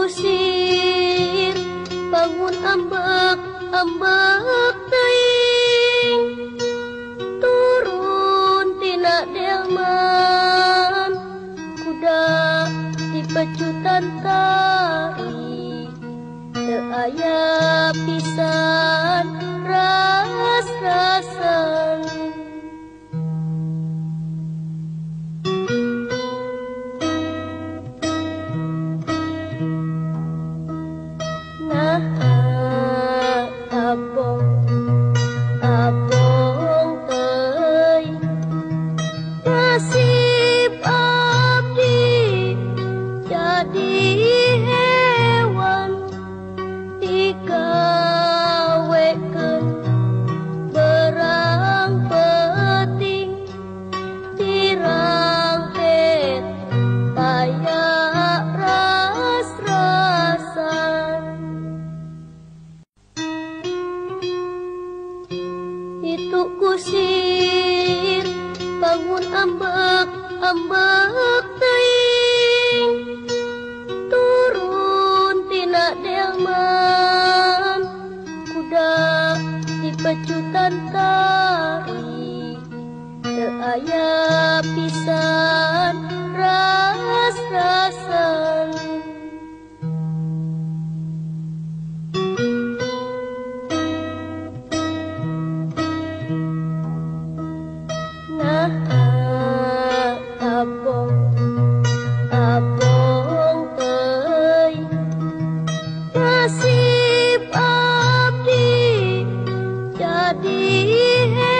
kusir bangun ambek ambek teuing turun tina delman kuda dipecutan tarik teu aya pisan ras-rasan. Abong teuing nasib abdi jadi hewan digawekeun berang peuting dirangket taya ras-rasan. Itu kusir bangun ambek ambek teuing turun tina delman kuda dipecutan tarik teu aya pisan ras-rasan. Abong teuing nasib abdi jadi.